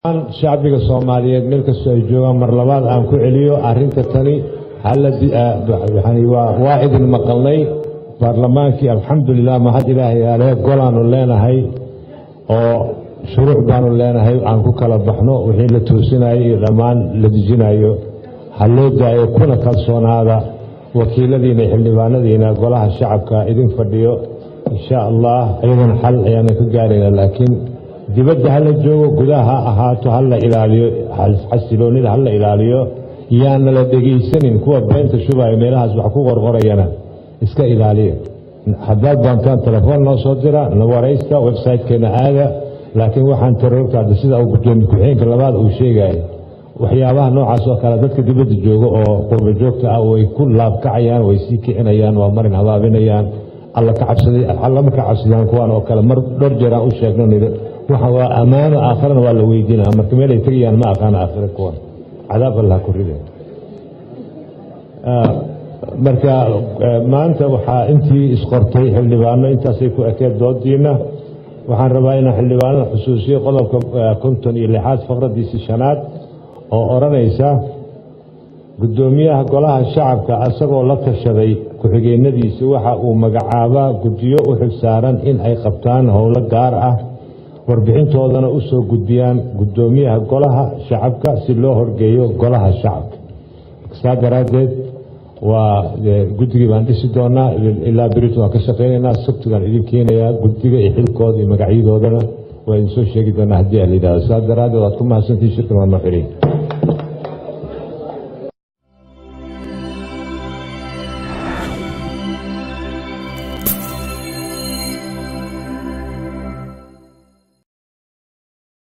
Shacbiga Soomaaliyeed meel kastoo ay joogaan, mar labaad aan ku celiyo arrinta tani. Waa idin maqalnay baarlamaankii, alxamdulilah, mahad Ilaahay ale. Golaanu leenahay oo shuruuc baanu leenahay aan ku kala baxno. Wixii la toosinayo iyo dhammaan la dejinayo ha loo daayo, kuna kalsoonaada wakiiladiina, xildhibaanadiina golaha shacabka idin fadhiyo. Insha Allah iyadana xal ayaana ka gaarayna, laakiin dibadda hala joogo, gudaha ha ahaato, ha la ilaaliyo xasiloonida, ha la ilaaliyo. Yaana la dhegaysanin kuwa beenta shubayo, meelahaas wax ku qorqorayana iska ilaaliya. Haddaad doontaan telefoon noo soo dira, na waraysta, website-keena aada. Laakiin waxaan taroorta hadda sida uu gudoomiye ku-xigeenka labaad uu sheegaya, waxyaabaha noocaas oo kale dadka dibadda jooga oo qurba joogta ah way ku laabkacayaan, way sii kicinayaan, waa marin habaabinayaan. Alla ka cabsaday, allama ka cabsadaan kuwaan oo kale. Mar dhowr jeer aan u sheegno nidhi waxa waa ammaano, aakharana waa la weydiinaya. Marka meel ay tegayaan ma aqaano, aakhira kuwan cadaab Allah ku ride. Marka maanta waxaa intii isqortay xildhibaano intaasay ku ekeed doodiina. Waxaan rabaa inaan xildhibaanada xusuusiyo qodobka 56aad faqradiisii shanaad oo odhanaysa: guddoomiyaha golaha shacabka isagoo la tashaday ku-xigeenadiisa waxa uu magacaabaa guddiyo u xilsaaran in ay qabtaan howlo gaar ah, warbixintoodana u soo gudbiyaan guddoomiyaha golaha shacabka si loo horgeeyo golaha shacabka. Saa daraaddeed waa guddigii baan dhisi doonaa, ilaa berito waan ka shaqaynaynaa, sabtigaan idin keenayaa guddiga iyo xilkooda iyo magacyadoodana waa idin soo sheegi doonaa haddii a la yidhahdo. Saa daraaddeed waad ku mahadsantihin, shirkan waa noo xiray.